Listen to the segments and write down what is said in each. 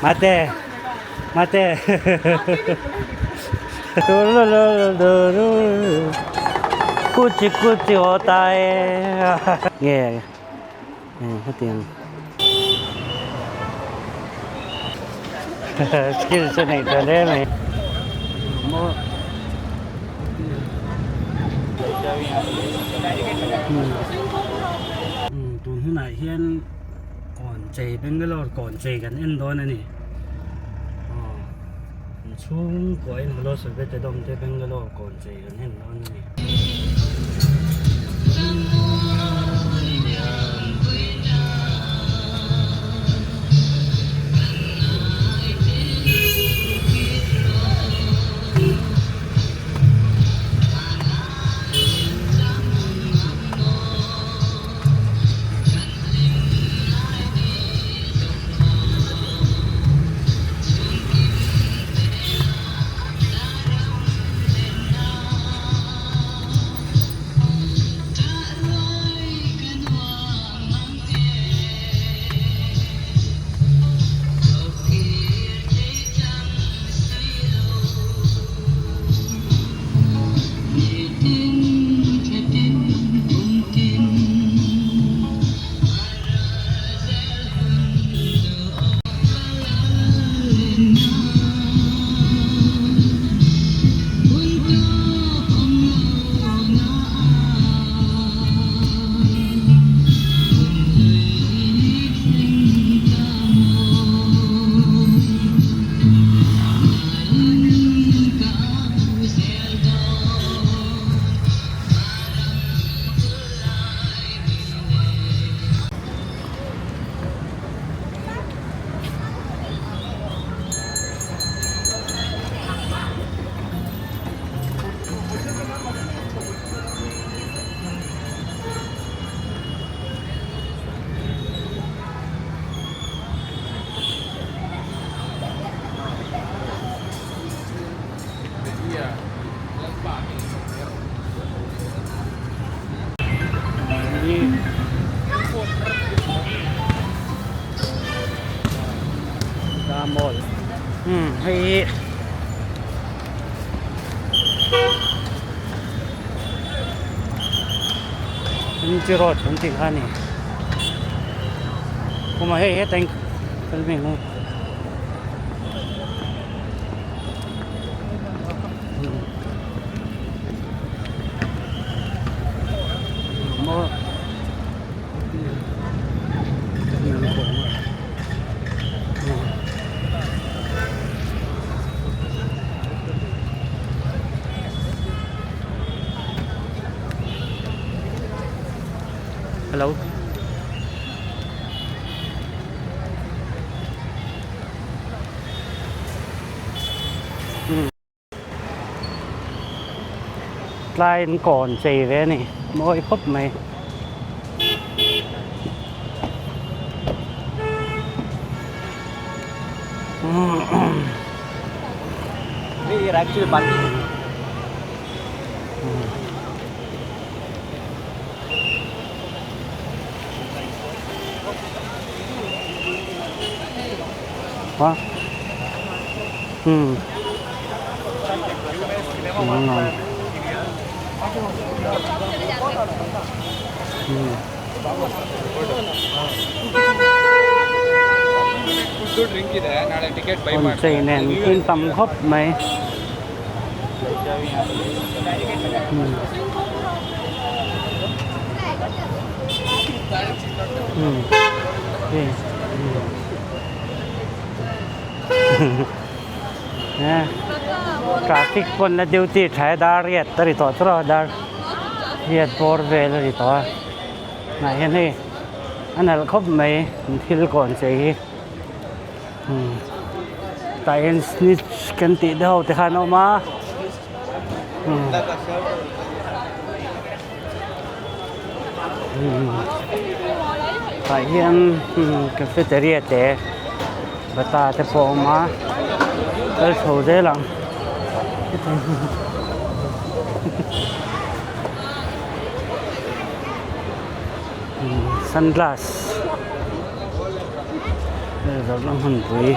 Mate mate Kuch kuch hota hai nge hetiang skill chu nei ta hle mai. Tun hunah hian kawn chei Bangalore kawn chei kan en dawn a ni. Aw chhungkua in hello Soviet te dawm te Bangalore kawn chei kan en dawn a ni. Hei hi M G road kan tih kha a ni khumah hei heta in kal mai ang. Hello. Tlai an kawn chei ve a ni mawi khawp mai. Kawn chei nen in tam khawp mai. Traffic pawn la duty tha e dar riat a ri tawh tawh a dar riat bawr vel a ri tawh a hnah hian hei a nalh khawp mai thil kawn chei hi tah hian snitch kan tih te ho te khan a awm a. Tah hian cafeteria te bata te pawh a awm a kal chho zel ang sunglass zawrhna hmunpui.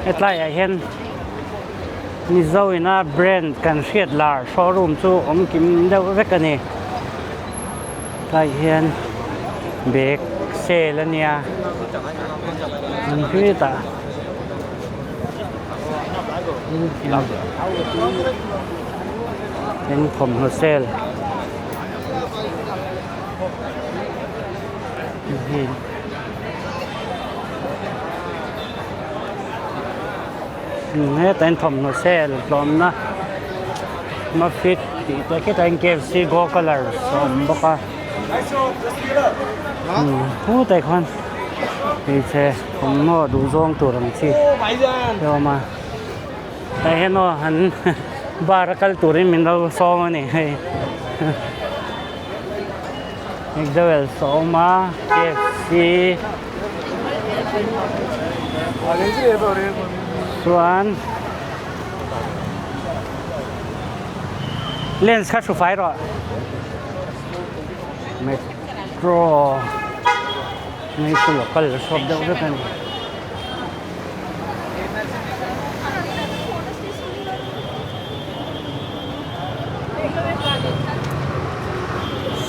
Hetlai ah hian Mizo ina brand kan hriat lar showroom chu awm kim deuh vek a ni. Tlai hian bag sale a nia an hetah tin thawmhnaw sale hetah hian thawmhnaw sale tlawmna mafit tih te khitah hian KFC go colour a awm bawk a khutah khuan hmeichhe thawmhnaw duh zawng tur ang chi te a awm a tah hian aw an bar a kal turin min lo sawm a ni hei McDowell's a awm a KFC chuan lens kha hru fai rawh metro hei chu local shop deuh vek a ni.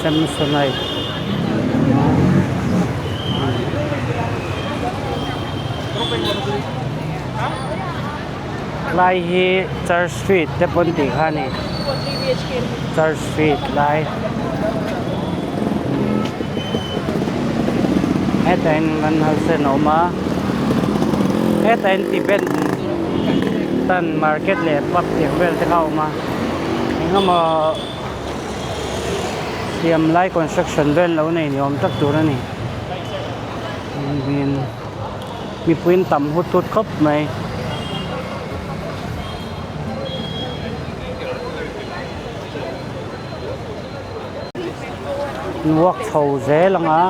Samsonite Lai hi Church Street te pawn tih kha a ni Church Street lai hetah hian an hausen a awm a hetah hian Tibet tan market leh pub tih vel te kha a awm a engemaw siam lai construction vel lo nei ni awm tak tur a ni mipui an tam hut hut khawp mai. Walk chho zel ang a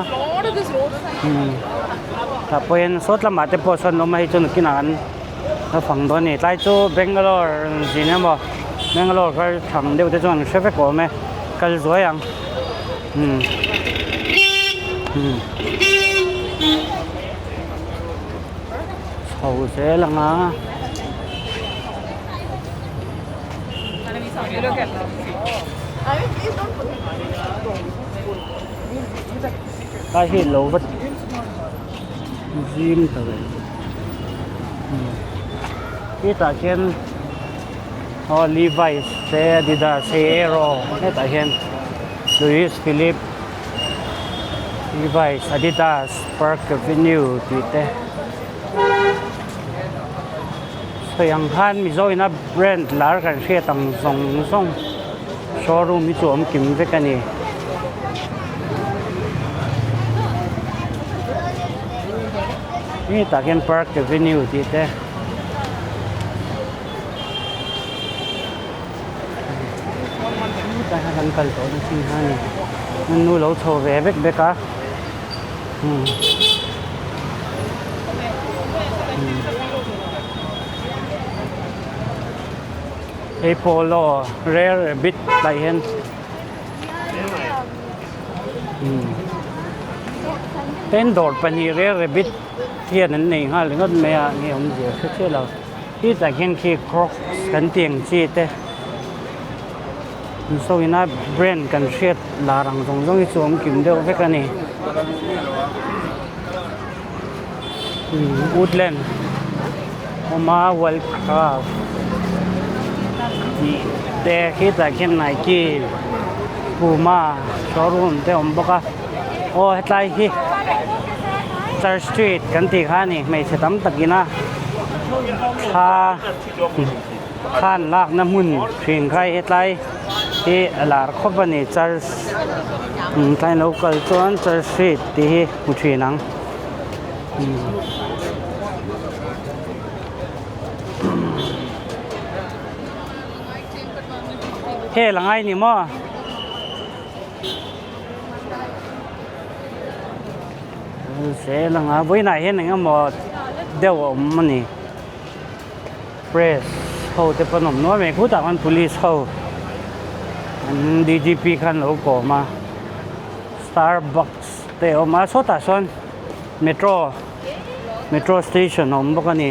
tah pawhin sawt lamah te pawh sawn awm a hei chu nakinah an la fang dawn a ni tlai chu Bangalore zin emaw Bangalore kal thang deuh te chuan an hre vek awm e kal zuai ang umm umm chho zel ang a. Lai hi lo va zim ta ve hetah hian aw Levi's te Adidas hei Aero hetah hian Louis Philippe Levi's Adidas Park Avenue tih te. Sawi ang khan Mizo ina brand lar kan hriat ang zawng zawng showroom hi chu awm kim vek a ni. Hetah hian Park Avenue tih te hetah hian kan kal tawh na chin kha a ni. An nu lo chho ve vek vek a. Hei polo rare rabbit tlai hian ten dawr pahnih rare rabbit hian an nei nghal ringawt mai a nge awmzia hre chiah lo hetah hian khi crocs kan tih ang chi te Sawina brand kan hriat lar ang zawng zawng hi chu awm kim deuh vek a ni. Woodland awm a world craft tih te khitah khian Nike Puma showroom te awm bawk a aw hetlai hi Church Street kan tih kha a ni hmeichhe tam takin a thla. Khan lakna hmun hrin khai hetlai hi a lar khawp a ni church tlai lo kal chuan church street tih hi hmu thin ang. Hel a ngai ni maw? Zel anga vawiinah hian eng emaw deuh a awm a ni press ho te pawh an awm nual mai khutah khan police ho an D G P khan lo kawm a starbucks te a awm a sawtah sawn metro metro station a awm bawk a ni.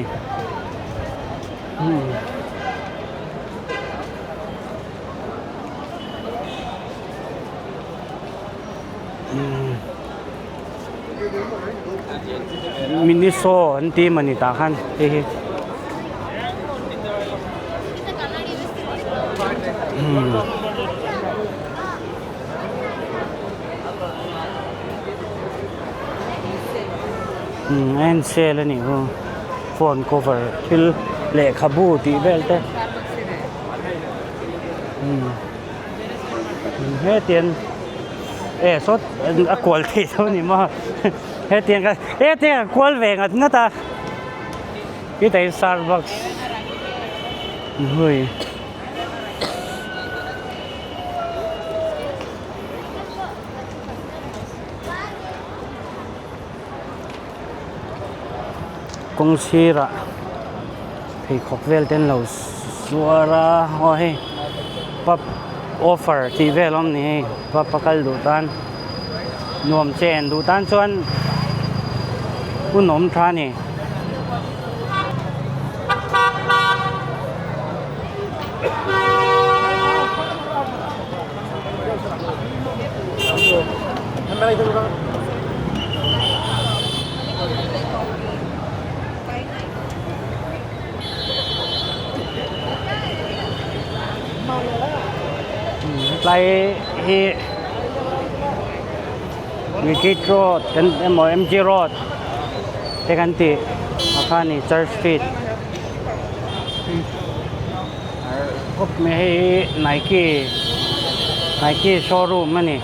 Miniso an ti mawni tah khan hei hi umm a en sale a nih chu phone cover thil lehkhabu tih vel te umm. Hetiang e sawt a kual theih tho a ni maw hetiang kha hetiang a kual ve ngat ngat a khitah hian starbucks hui kawng sirah pheikhawk vel te an lo zuar a aw hei pub offer tih vel a awm ni hei pub a kal duh tan nuam chen duh tan chuan hun awm tha a ni. Hetlai hi Brigade Road kan emaw M G Road te kan tih a kha a ni Church Street. Khawp mai hei hi Nike Nike showroom a ni.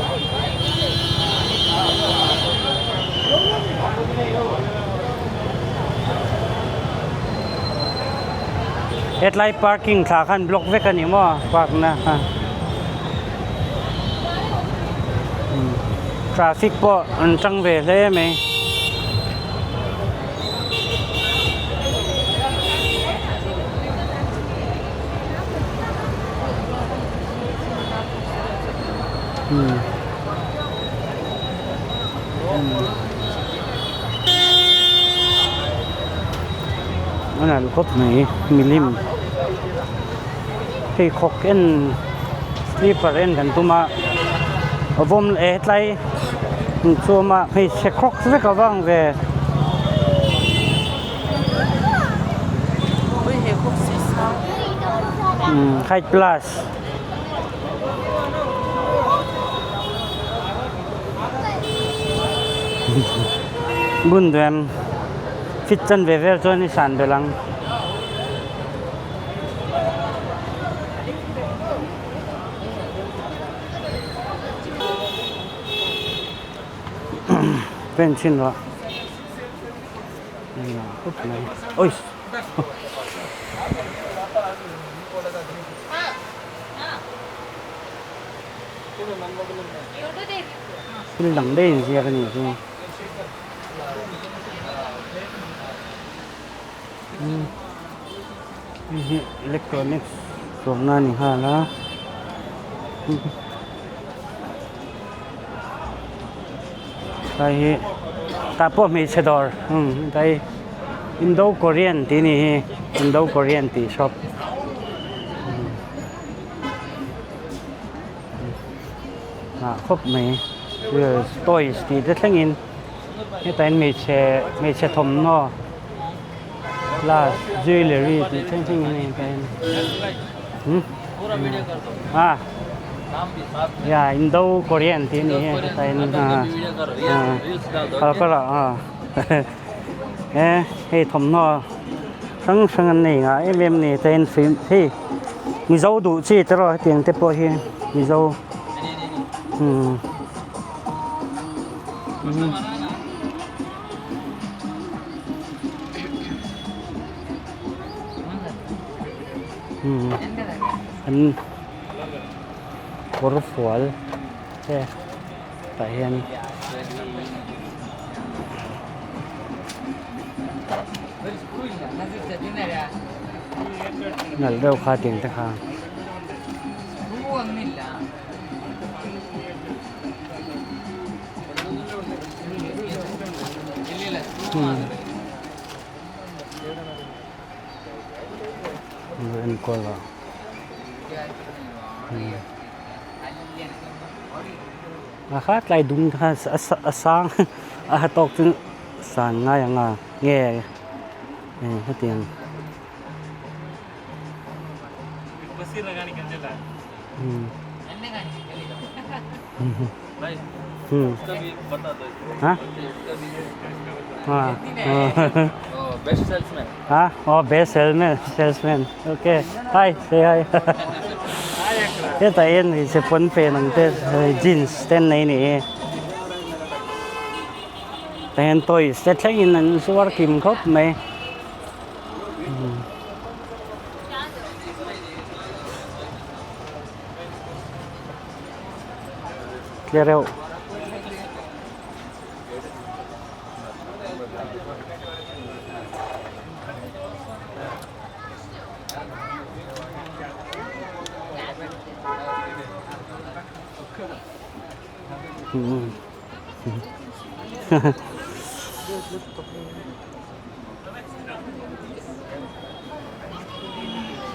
Hetlai parking thla khan block vek a ni maw park na kha traffic pawh an tang ve hle mai. A nalh khawp mai milim pheikhawk en slipper en kan tum a a vawm leh hetlai inchhum a hmeichhe crocs vek a vang ve. Height plus. Bun duem fit chan ve vel chuan i san belh ang. Pen chhin rawh. Oi. Thil dang daih in ziak a nih chu. Hei hi electronics zawrhna a ni nghal a. Tlai hi tah pawh hmeichhe dawr umm tlai Indo Korean tih a nih hi Indo Korean tih shop ah khawp mai toys tih te thlengin hetah hian hmeichhe hmeichhe thawmhnaw glass jewellery tih thleng thlengin a intar a ni ah ya indo korean tih a ni e hetah hian ah ah e hei thawmhnaw hrang hrang an nei ngah em em a ni hetah hian hei mizo duh chi te erawh hetiang te pawh hi mizo umm. An kawr fual te tah hian Nalh deuh kha tiang te kha. Enkawl a. A kha tlai dum kha a sang a ha tawk chu san ngai ang a nge hetiang. Ha oh best salesman salesman okay hi say hi hetah hian hmeichhe pawn pen ang te jeans te an nei a ni hi tah hian toys te thlengin an zuar kim khawp mai. Tle reuh.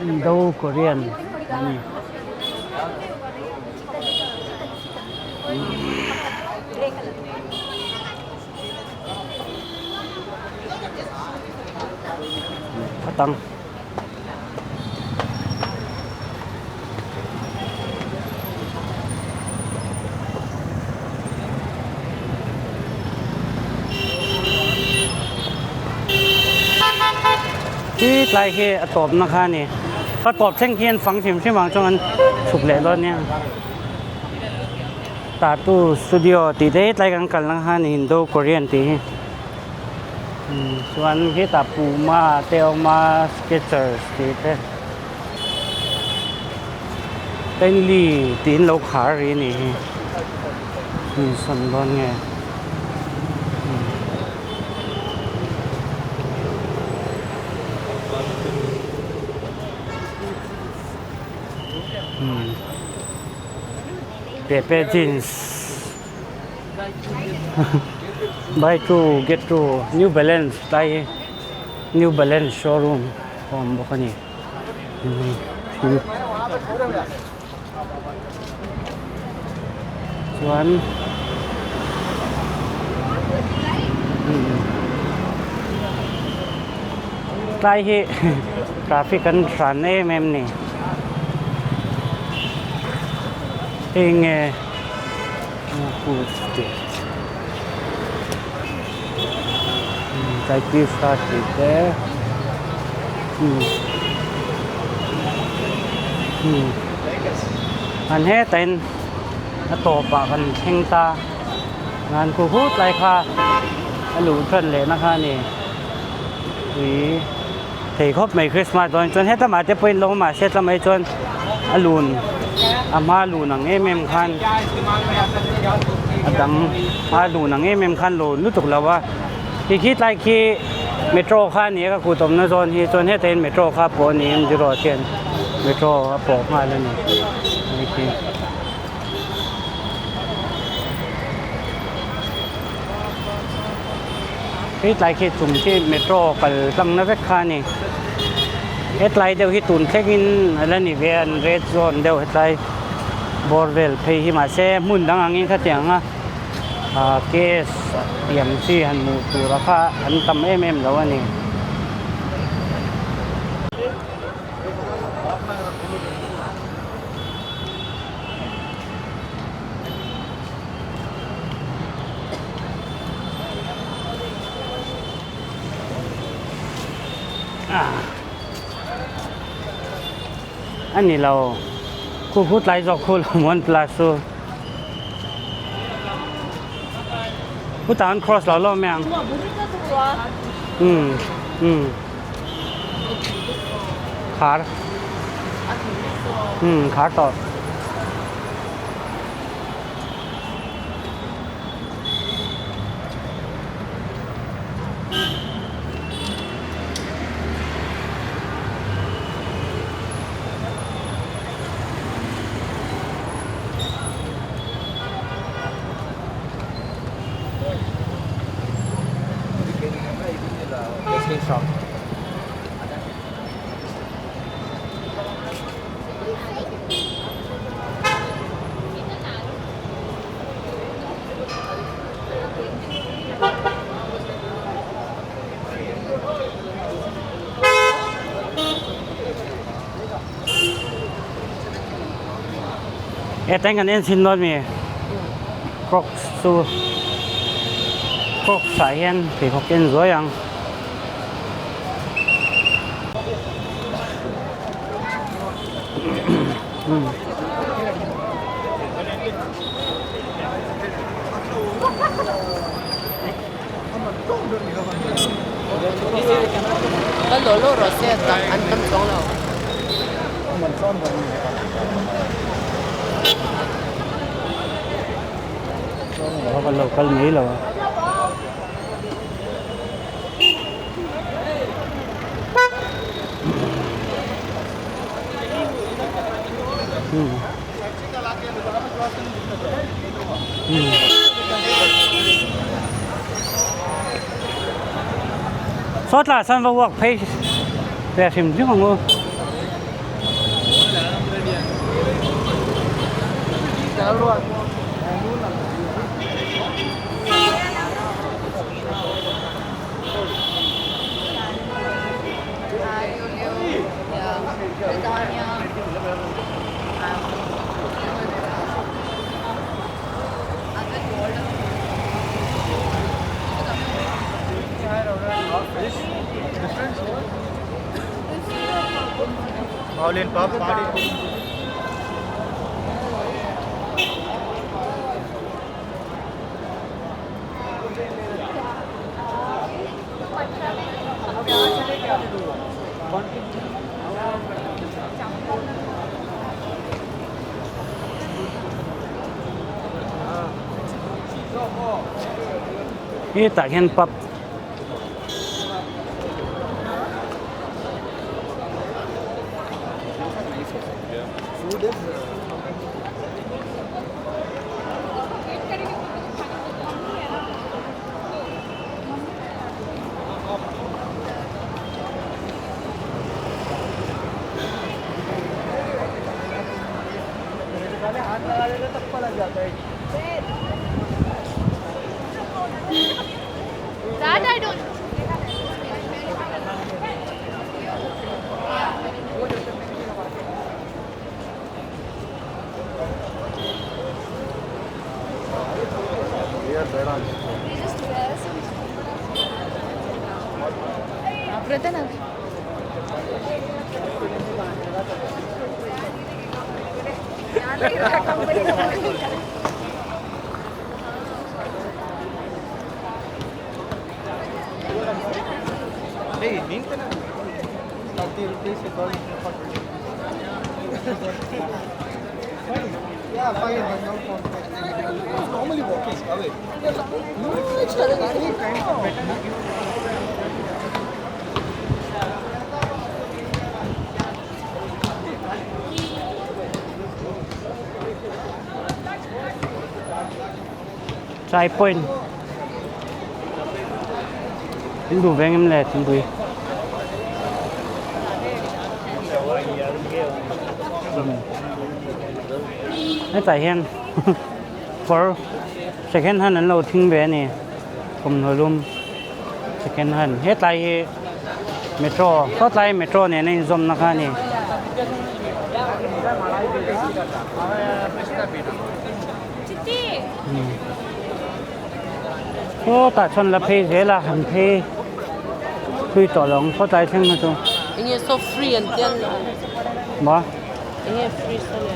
Indo Korean a ni. Phawt ang. Khi tlai khi a tawpna kha a ni ka tawp thleng khi an fang hrim hrim ang chuan an chhuk leh dawn nia tattoo studio tih te hi tlai kan kalna kha a ni indo korean tih hi chuan hetah puma te a awm a skechers tih te. Stanley tih in lo khar rih a nih hi insawn dawn nge Pepe jeans buy two get two new balance tlai hi new balance showroom a awm bawk a ni. Chuan tlai hi traffic an hran em em ni hei nge tlai t-shirt tih te. An hetah in a tawpah kan thleng ta an khu hut lai kha a luh tan leh na kha a ni ui thei khawp mai Christmas dawn chuan heta mah te pawhin lo mah se tlamah hi chuan a lun a hma lun ang em em khan a dang hma lun ang em em khan lo lutuk lo a. Ti khi tlai khi metro kha a ni a ka kut awmna zawn hi chuan hetah hian metro kha pawh a ni em zero ah khian metro a pawh nghal a ni hei khi. Hei tlai khi chung khi metro kal tlangna vek kha a ni hetlai deuh hi tun thlengin a la ni ve a an red zone deuh hetlai bawr vel phei hi mahse hmun dang angin khatiang a. Ahh case tiang chi han hmuh tur a kha an tam em em lo a ni. A ni lo khu khu tlai zawk khu lo one plus chu. Chutah an cross lo lo mai ang. Umm umm khar umm khar tawh. walking shop. Hetah hian kan en chhin dawn mi crocs chu crocs ah hian pheikhawk en zuai ang. Kan lo kal mai lo a. Saw tlah chuan va walk phei ve hrim hrim ang u. Hetah hian pub Chai point in duh ve ngem le thingpui hetah hian kawr second hand an lo thing ve a ni thawmhnaw lum second hand hetlai hi metro sawtlai metro nen a inzawmna kha a ni. Sawtah chuan la phei zel a han phei thui tawh lo ang sawtlai thleng na chu. Enge saw free an tia ni Maw? Enge free saw le?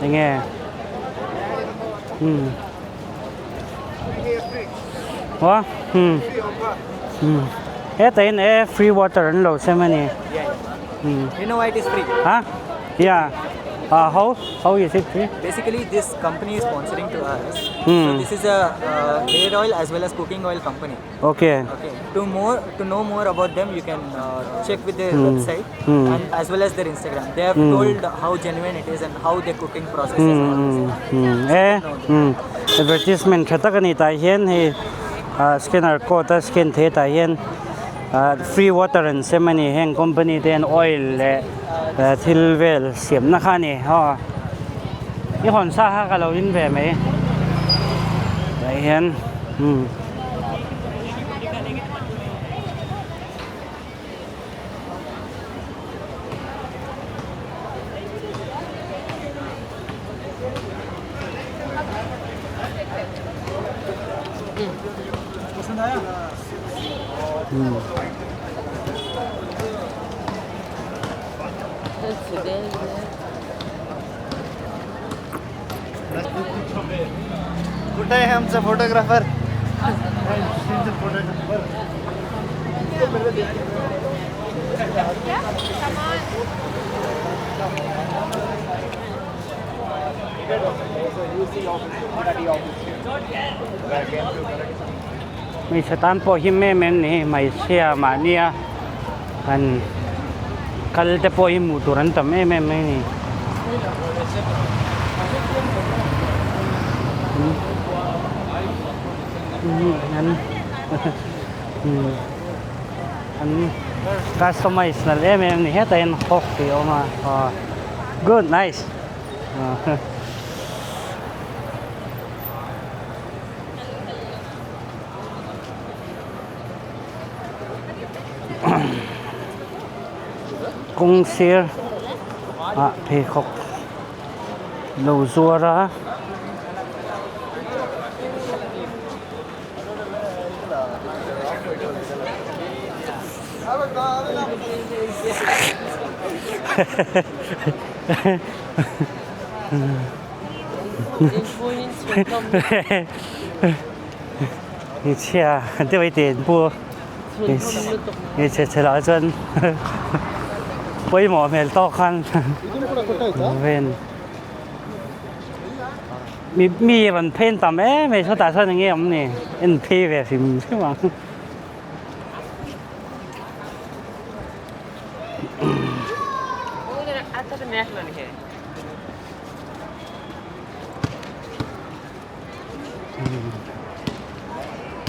Enge? Hmm. Maw? Hmm. Hmm. Hetah hian e free water an lo sem a ni. Hmm. You know why it is free? Ha? Yeah. Uh, how how is it free? Basically, this company is sponsoring to us. Hmm. So this is a uh, hair oil as well as cooking oil company. Okay. Okay. To more to know more about them, you can uh, check with their website Hmm. and as well as their Instagram. They have told how genuine it is and how their cooking process is. and all this. Hmm. Eh. Hmm. Advertisement tha tak ani tah hian hei Ah scanner code a scan theih tah hian ah free water an sem a ni heng company te hian oil leh thil vel siamna kha a ni aw i hawn sa kha ka lo in ve mai tah hian umm. कुठे आहे आमचा photographer Hmeichhe tan pawh hi em em ni hmeichhia mahnia han kal te pawh hi hmuh tur an tam em em mai a ni. An customize nalh em em a ni hetah hian hawk tih a awm a aw good nice. Kawng sir ah pheikhawk lo zuar a. Hmeichhia deuh hi tih an pu hmeichhe chhe lah chuan pawimawh hmel tawk khan ven mi mi rawn phen tam em em sawtah sawn eng nge awm ni en phei ve hrim hrim ang.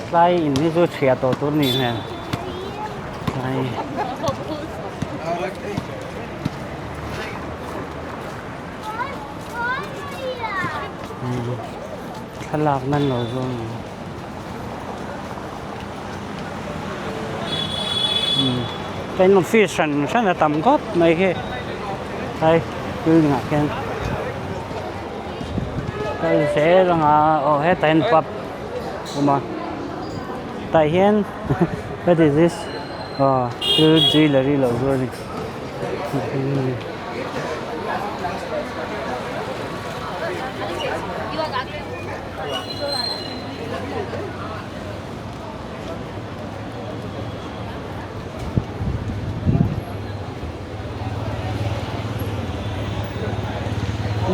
Tlai in hi chu chhia tawh tur nih hmel tlai thlalak nan lo zawng Train office hran hran a tam khawp mai khi tlai building ah khian kal zel anga aw hetah hian pub a awm a tah hian what is this aw thil jewellery lo zuar a ni.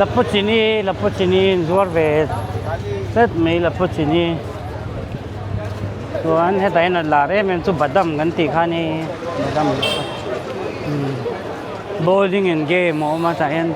Lappuchini lappuchini in zuar ve tlat mai lappuchini chuan hetah hian a lar em em chu badam kan tih kha ni badam bowling and game a awm a tah hian.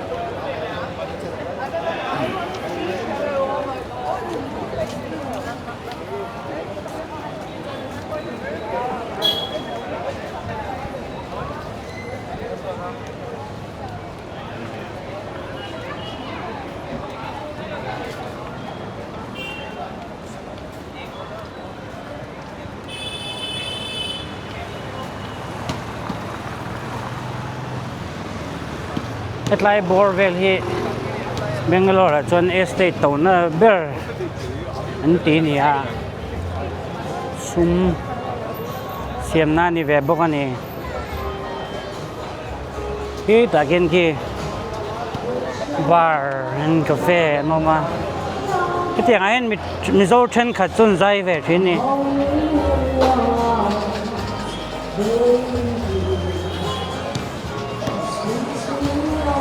Hetlai bawr vel hi Bangalore ah chuan estate tona ber an ti a ni a sum siamna a ni ve bawk a ni khi tah khian khi bar and cafe an awm a hetiang ah hian mizo thenkhat chu an zai ve thin a ni.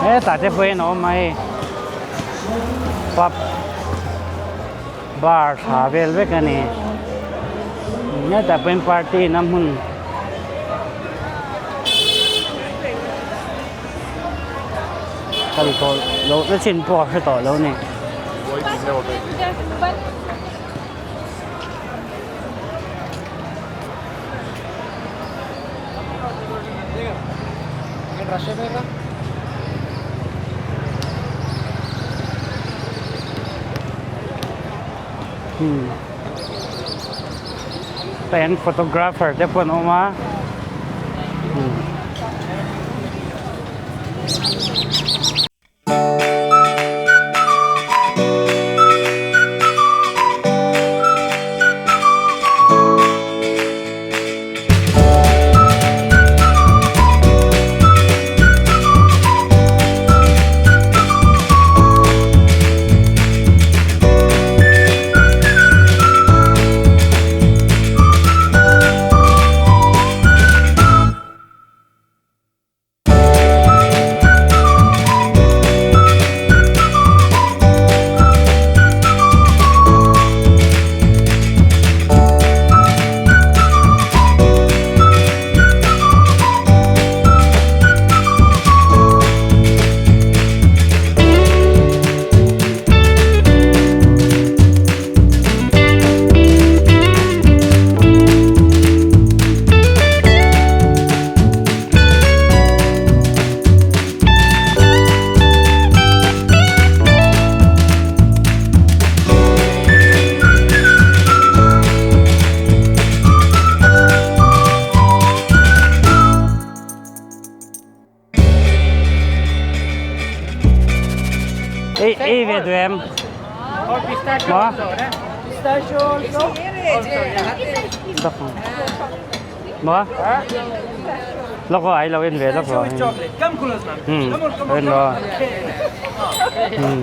Hetah te pawhin a awm a hei pub bar tha vel vek a ni hetah pawhin party na hmun kal tawh loh na chin pawh a hre tawh lo a ni. Hmm tah hian photographer te pawh an awm a hmm. Ei ei ve duh em? Maw? Maw? Lawk aw ai lo en ve lawk aw. Hmm, en aw. Hmm.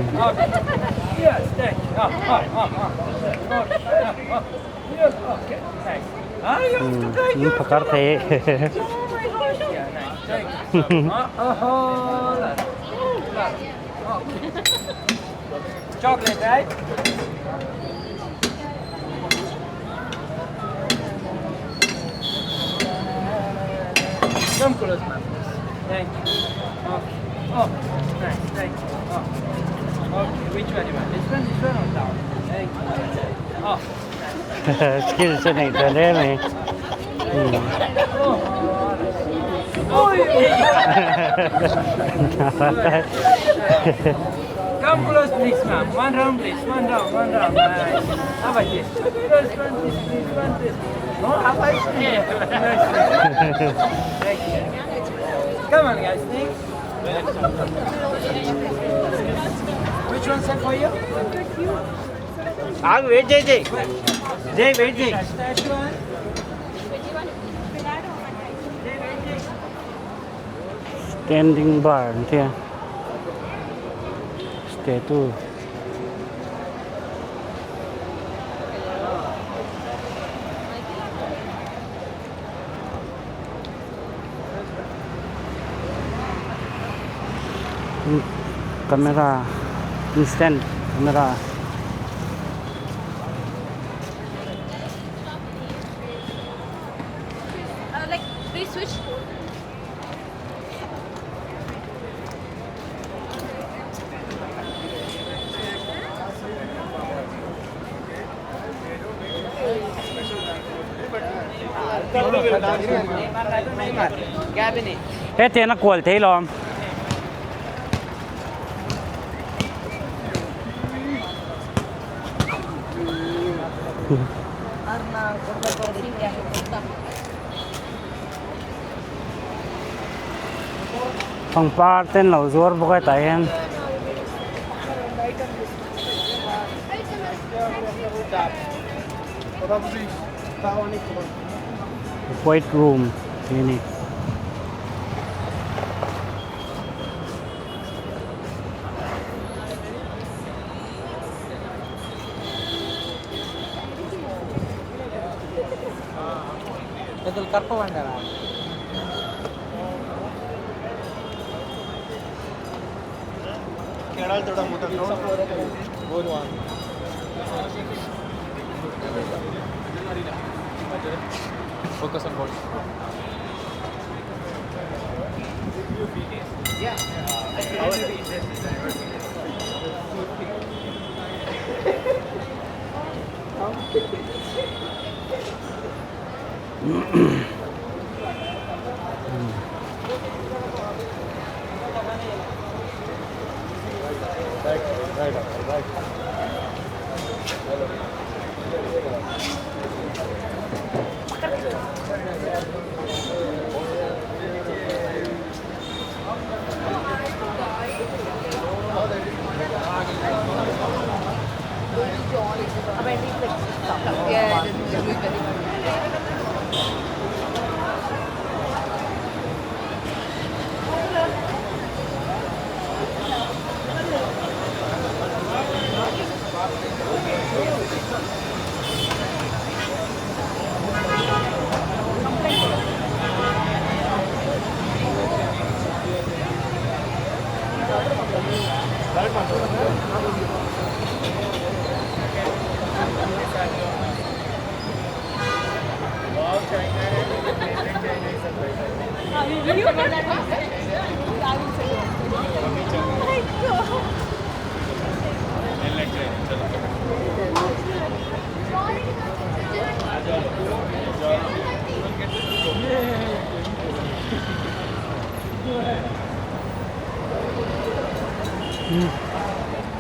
Hmm, phakar thei. Chocolate, right? Come close, ma'am. Thank you. Okay. Oh, nice. Thank you. Oh. Okay, which one you want? This one, this one, or down? Thank you. Oh. Skill chu nei tawh hle mai. Come close, please, ma'am. One round, please. One round, one round. Nice. How about this? Close, one, this, please, one, this. No, how about this? Nice. Thank you. Come on, guys. Next. Which one's that for you? ఆగు wait చేయి చేయి జై wait చేయి That one. Standing bar an tia statue camera instant camera. Like we switch. He tian a kual thei lawm. Pangpar ten lo zuar bawk a tah hian. White room tih a ni.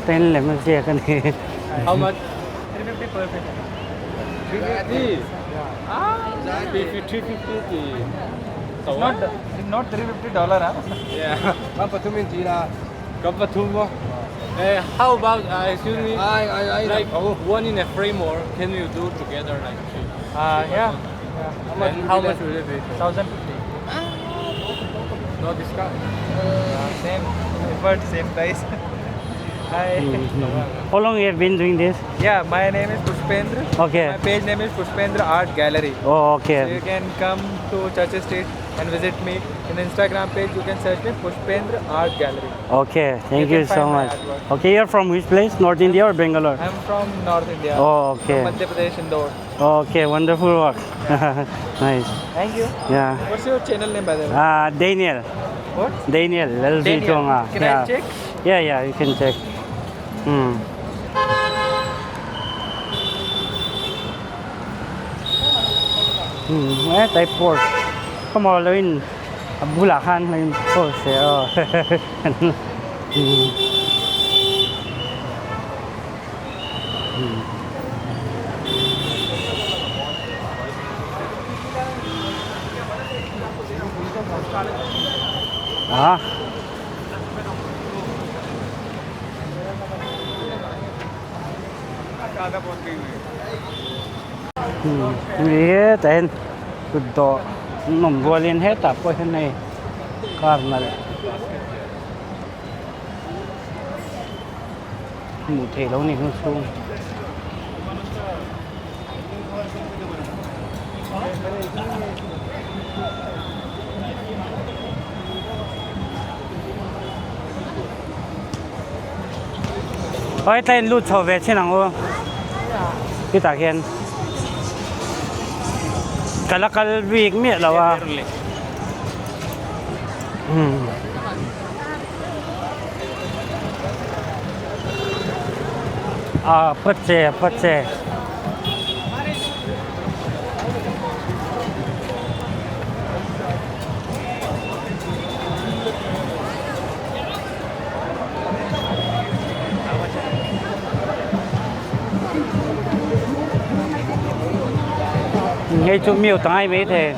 Ten lem a ziak a ni. How much? 350 per piece. 350? Ah, 350. It's not, not 350 dollar, huh? Yeah. Eh, how about excuse me? Like one in a frame or can you do together like three? Yeah. How much? How much will it be? 1050. No discount. Same effort, same price. Hi. How long you have been doing this? Yeah, my name is Pushpendra. Okay. My page name is Pushpendra Art Gallery. Oh, So you okay. can come to Church Street and visit me. In Instagram page, you can search me Pushpendra Art Gallery. Okay, thank You you can so find my much. artwork. Okay, you're from which place? North India or Bangalore? I'm from North India. Oh, okay. From Madhya Pradesh, Indore. Okay, wonderful work. Nice. Thank you. Yeah. What's your channel name, by the way? Daniel. What? Daniel. LV Daniel. Chonga. Can yeah. I check? Yeah, you can check. Eh, type 4. Come on, Lewin. Abula khan Lewin post eh. Oh. Ah. He ten kut dawh an awm rualin hetah pawh hian hei car nalh hmuh theih loh a ni hnu chhung. Aw hetlai in lut chho ve chin ang u chutah khian ka la kal bik miah lo a ah pache pache. Hei chu miu tangai mai thei.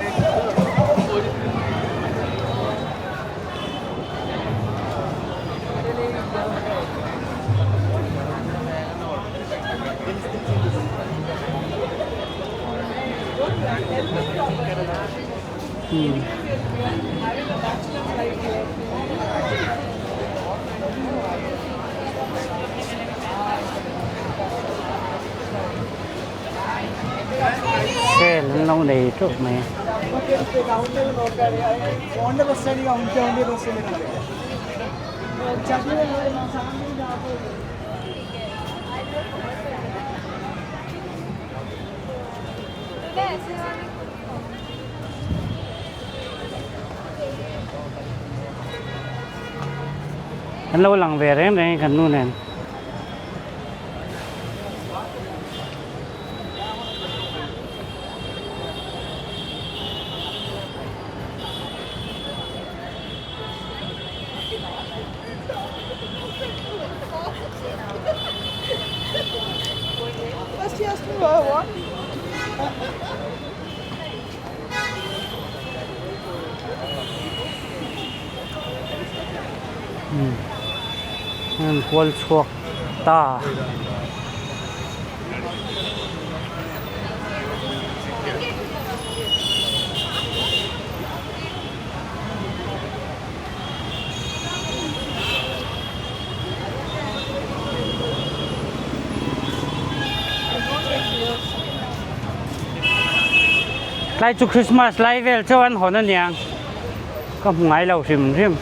Sale an lo nei teuh mai. An lo lang ve reng reng kan nu nen. Umm an kual chhuak ta. Tlai chu Christmas lai vel chauh an hawn aniang ka hmu ngai lo hrim hrim.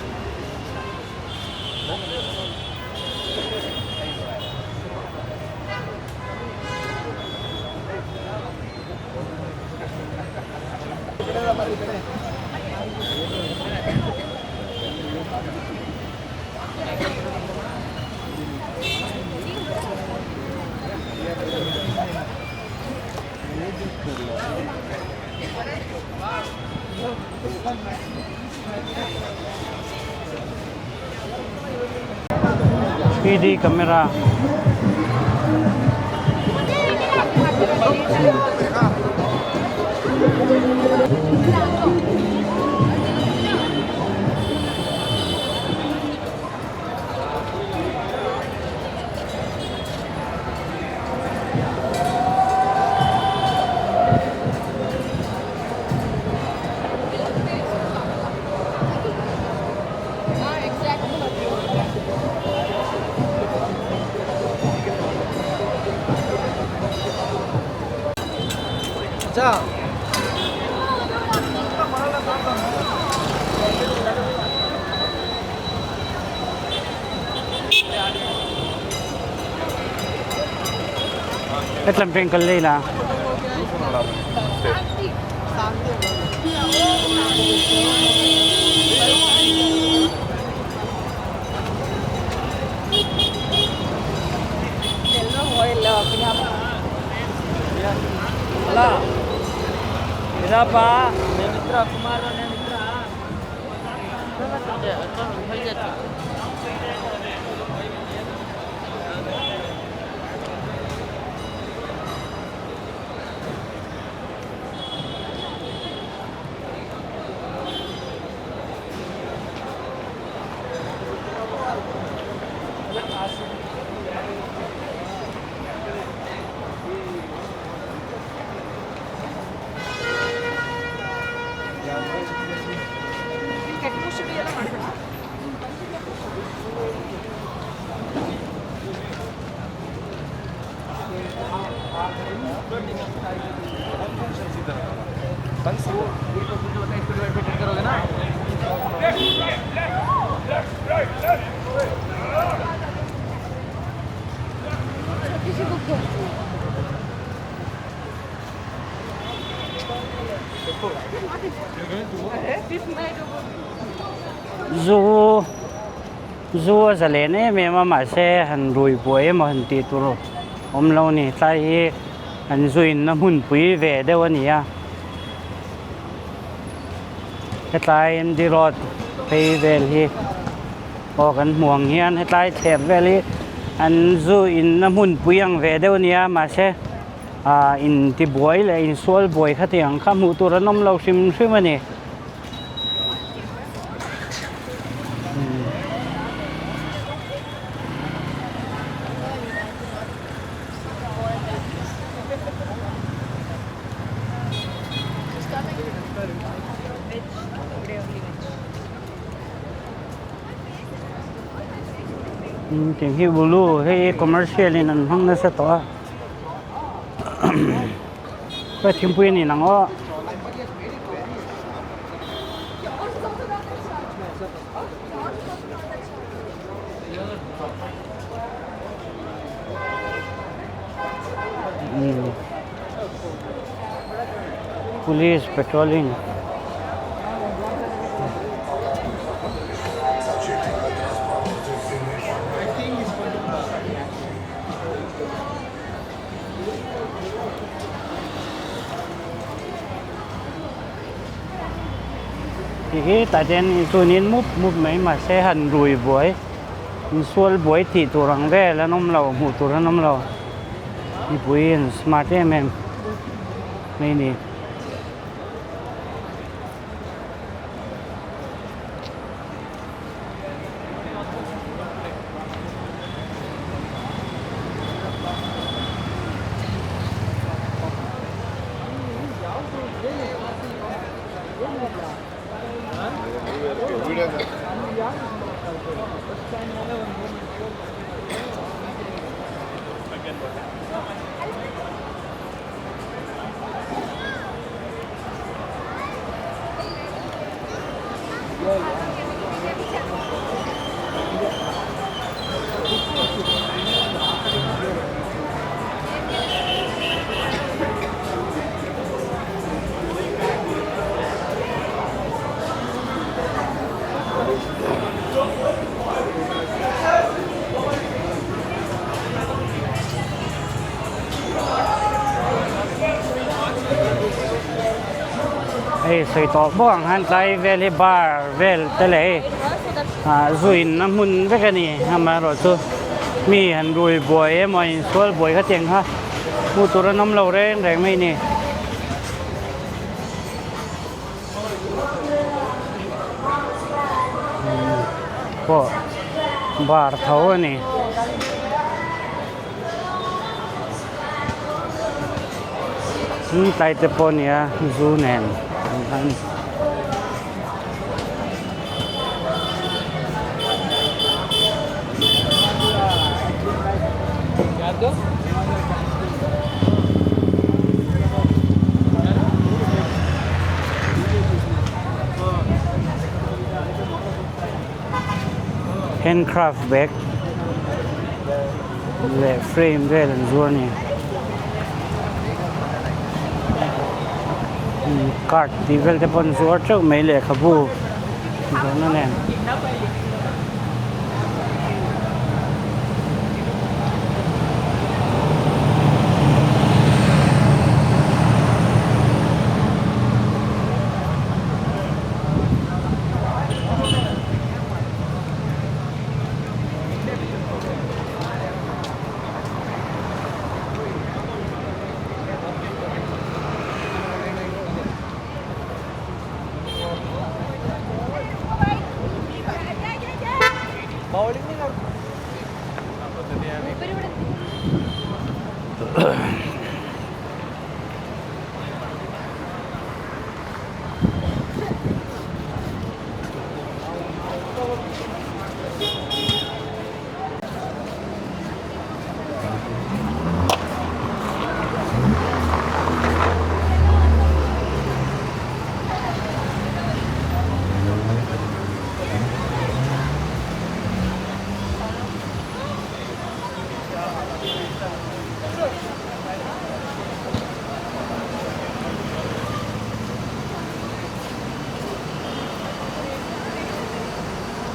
3D camera. Hetlam peng kal lei la. Zu zu a za len em em a mahse han rui buai emaw han tih tur awm lo a ni tlai hi an zu in na hmunpui ve deuh a ni a hetlai M D road phei vel hi aw kan hmu ang hian hetlai thler vel hi an zu in na hmunpui ang ve deuh a ni a mahse ah intibuai leh insual buai khatiang kha hmuh tur an awm lo hrim hrim a ni. Tiang hi ulu hei commercial in an hmang nasa tawh a khawi thingpui a ni nang aw. Police patrolling. Ti hi tah hian chuanin mup mup mai mahse han rui buai insual buai tih tur ang vel an awm lo hmuh tur an awm lo mipui an smart em em mai a ni. Hei sawi tawh bawk ang khan tlai vel hi bar vel te leh hei ah zu in na hmun vek a ni amaherawh chu mi han rui buai emaw insual buai khatiang kha hmuh tur an awm lo reng reng mai a ni. Pawh bar tho a ni. Tlai te pawh a ni a zu nen ang kha a ni. Handcraft bag leh frame vel an zuar a ni card tih vel te pawh an zuar teuh mai lehkhabu zawhna nen.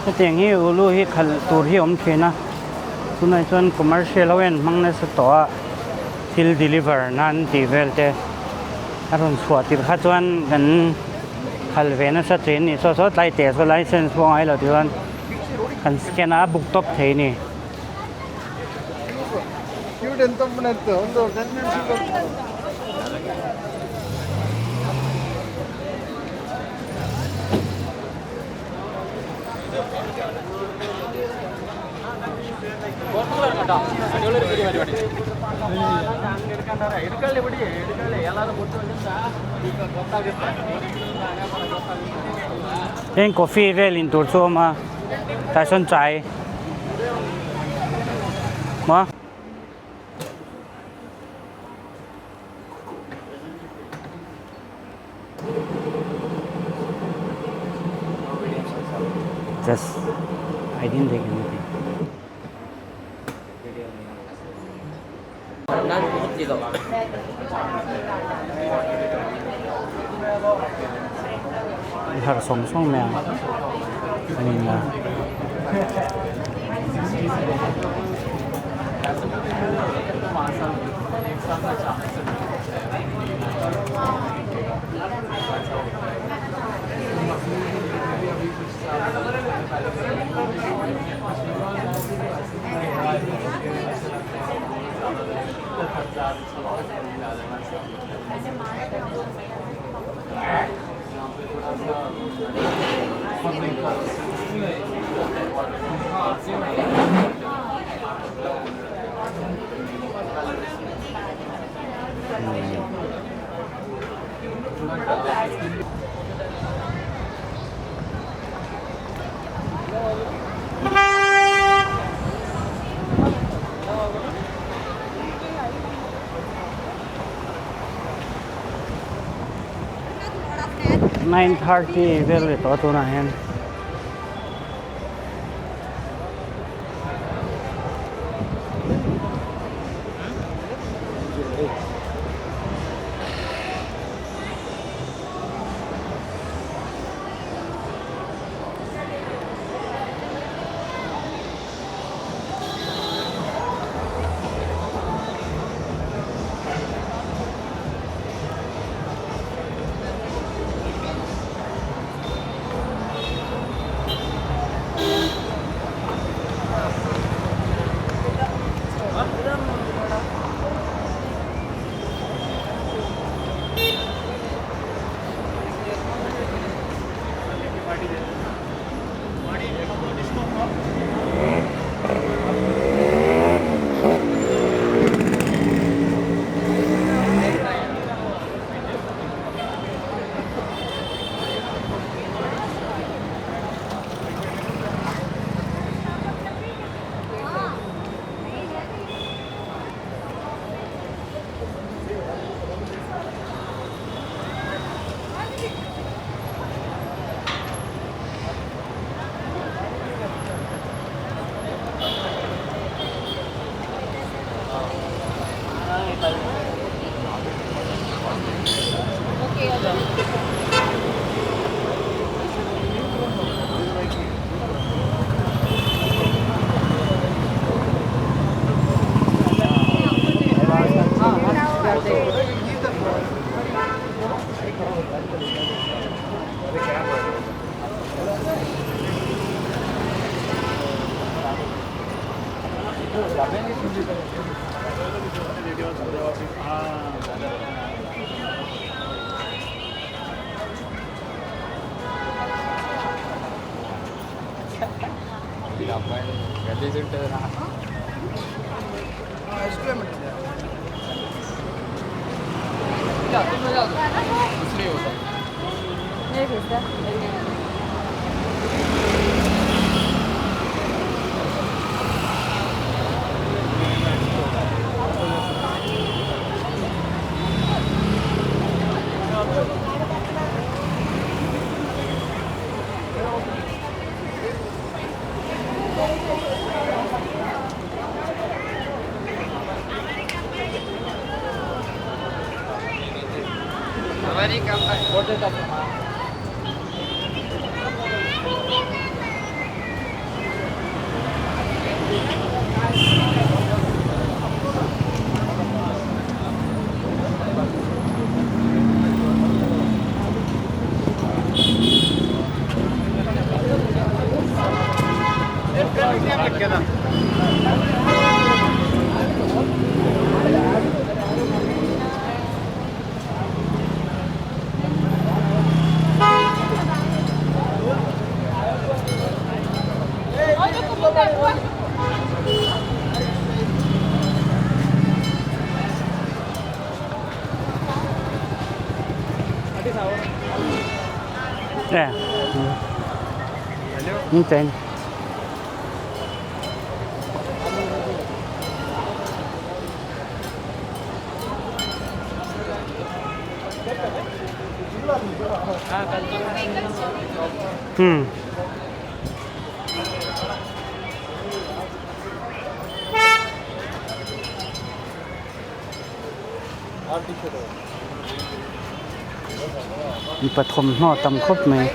Hetiang hi ulu hi khalh tur hi a awm thin a tunah chuan commercial ho hian hmang nasa tawh a thil deliver nan tih vel te a rawn chhuah tirh kha chuan kan khalh ve nasa thin a ni saw saw tlai teh saw license pawh a ngai lo tih chuan kan scan a a book tawp thei a ni. Heng coffee vel in tur chu a awm a tah sawn chai maw. Just I didn't take anything. Har sawng sawng mai a an in a. 9:30 vel a ni tawh a tunah hian. Mipa thawmhnaw tam khawp mai.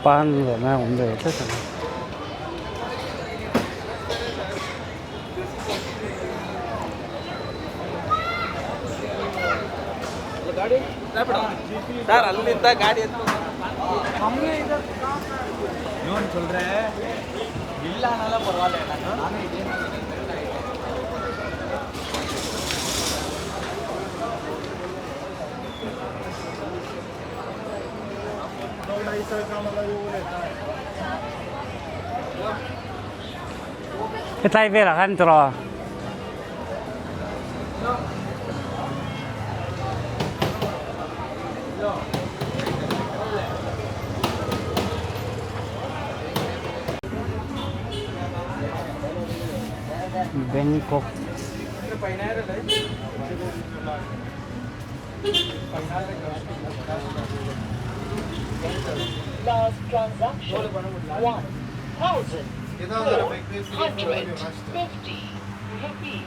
Pan zawrhna a awm ve tlat a ni. Hetlai velah khan tiraw. Bangkok. Last transaction 1,450 rupees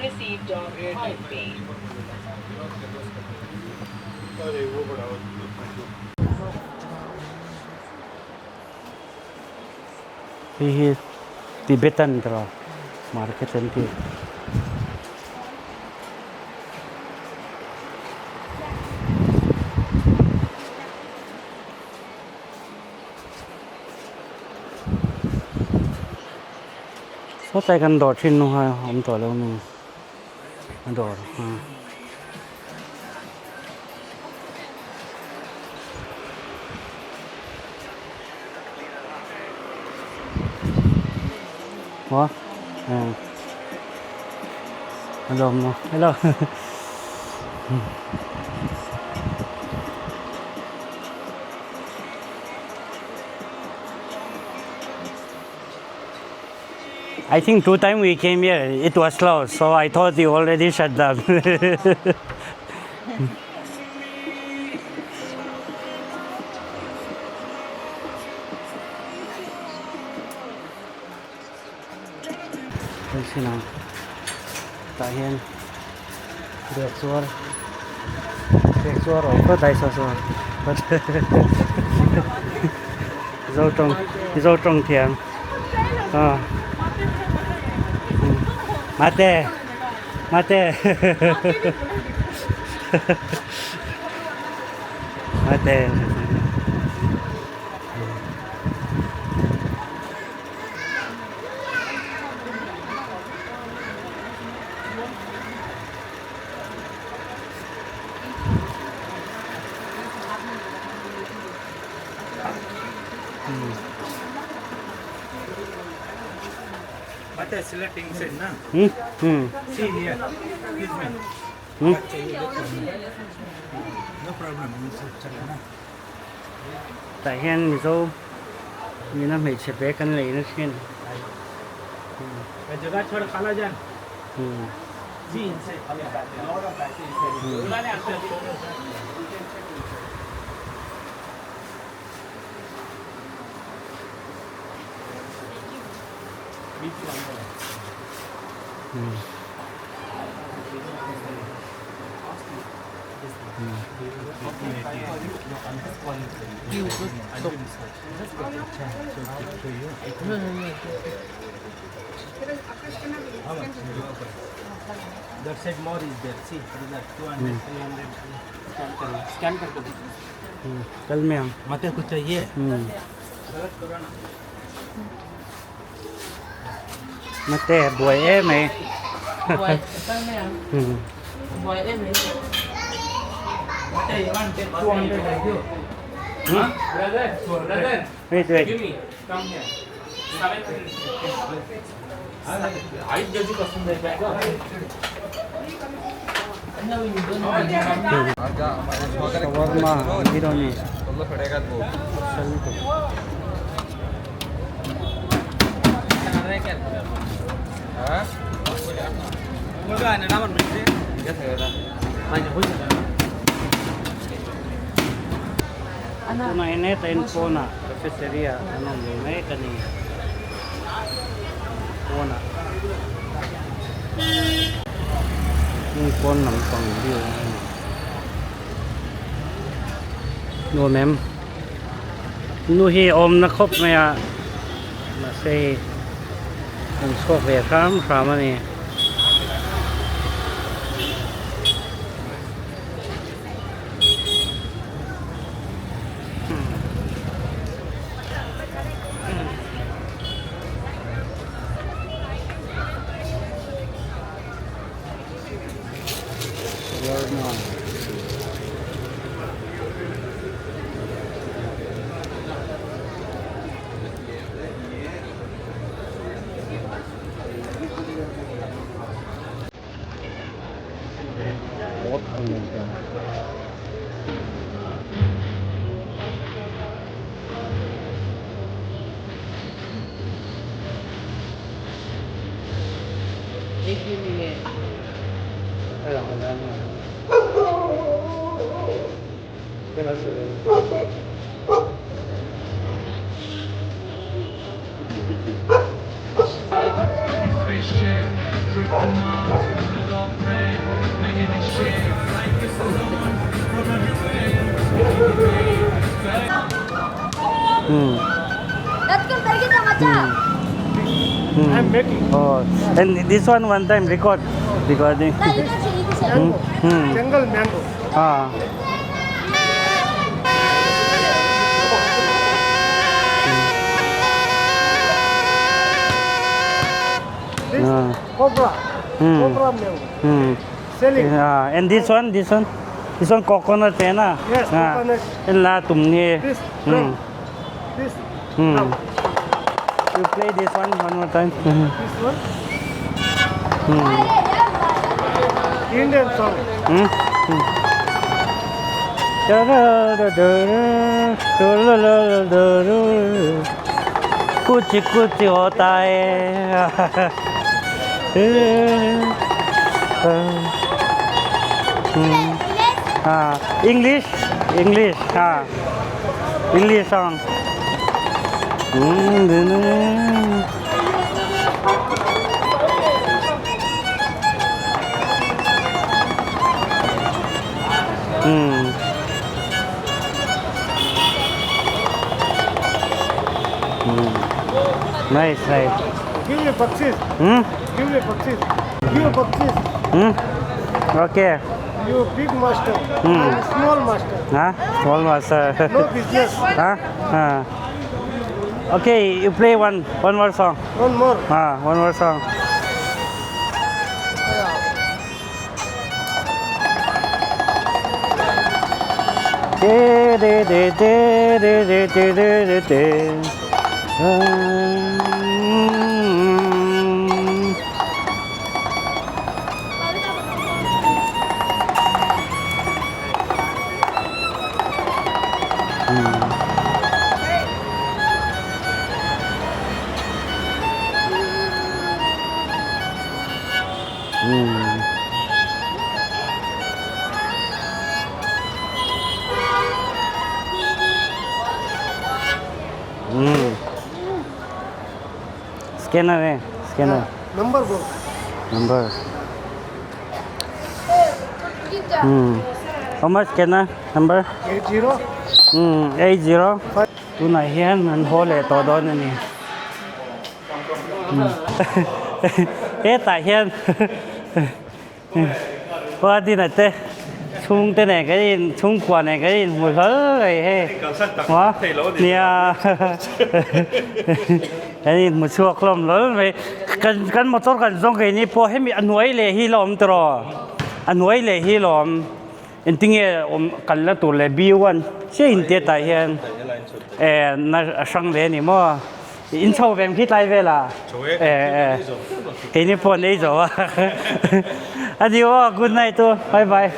received on 5Pay. Hei hi Tibetan tiraw market an ti. Sawtlai kan dawr thin nu kha a awm tawh lo mi a dawr kha. Maw a lawm maw hello. I think two time we came here it was closed so I thought you already shut down. Tah hian bag chuar bag chuar a awm phawt a saw saw zo tawng zo tawng thiam aw mate mate mate. But select inside, na? Hmm? Hmm. See here. This man. Hmm? No problem. Tah hian Mizo nena hmeichhe bag an lei na thin. That side more is there. See, relax. 200, 300. Scan कर scan करके दो. Kal mai ang. मते कुछ चाहिए? Mate buai em mai. Buai kal mai ang. Buai em mai. मते you want take 200 like you. Hmm? Brother, brother, Wait wait. give me. Come here. 700. ಐದು KG ಪಸಂದ್ Shawarma biryani. Tunah hian heta in pawnah cafeteria an awm ve mek a ni pawnah heng pawn lampang view a ni nuam em nu hi a awmna khawp mai a mahse hei an chhuak ve hram hram a ni. I'm making. Oh, and this one one time record recording. Jungle mango. Ah. This cobra. Cobra mango. Selling. Yeah. And this one, this one, this one coconut eh na. Yes, coconut. And la tum ni. This drum. This drum. You play this one one more time. This one. Indian song. कुछ कुछ होता है हाँ English English हाँ English song Nice, nice. Give me bakshis. Give me bakshis. Give bakshis. Okay. You big master. I'm small master. Huh? Small master. No business. Huh? Huh. Okay, you play one more song. One more. One more song. De de de de de de de de de. Scanner eh, scanner. Number go. Number. How much scanner? Number? 80. 80. Tunah hian an haw leh tawh dawn a ni. Hetah hian Hoa Dina te chhung te nen kan in chhungkua nen kan in hmu hlawl mai hei. Maw? Nia kan in hmu chhuak hlawm hlawl mai. Kan kan motor kan zawng keini pawh hemi a hnuai leh hi la awm tawh a hnuai leh hi la awm. Engtinge awm kal la tur leh B1 chiah in te tah hian eh na a hrang ve a ni maw in chho vem khi tlai vel ah eh eh keini pawh an ei zo a a ni aw good night u bye bye.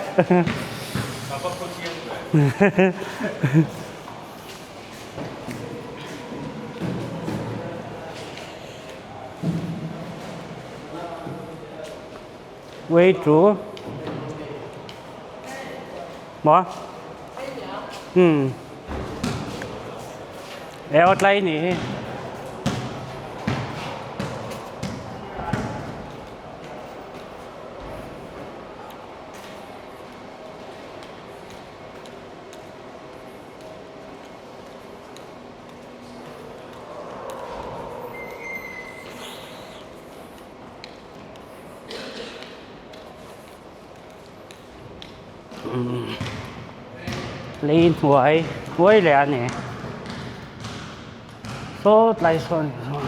Way to Maw? Umm. E aw tlai ni hi. Lei hnuai hnuai leh a ni saw tlai sawn sawn.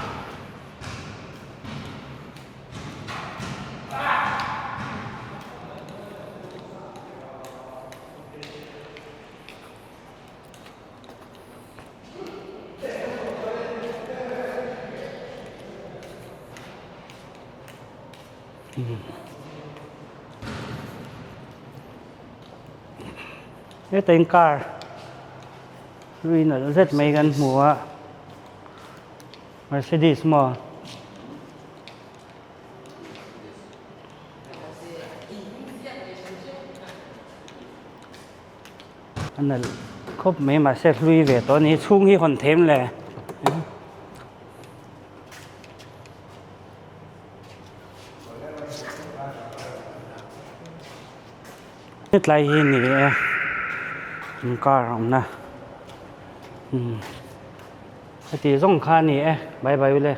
Heta in car hlui nalh zet mai kan hmu a Mercedes maw. A nalh khawp mai mahse hlui ve tawh a ni chhung hi hawn them le. Hetlai hi ni e an car a awm na heti zawng kha a ni e bye bye ule.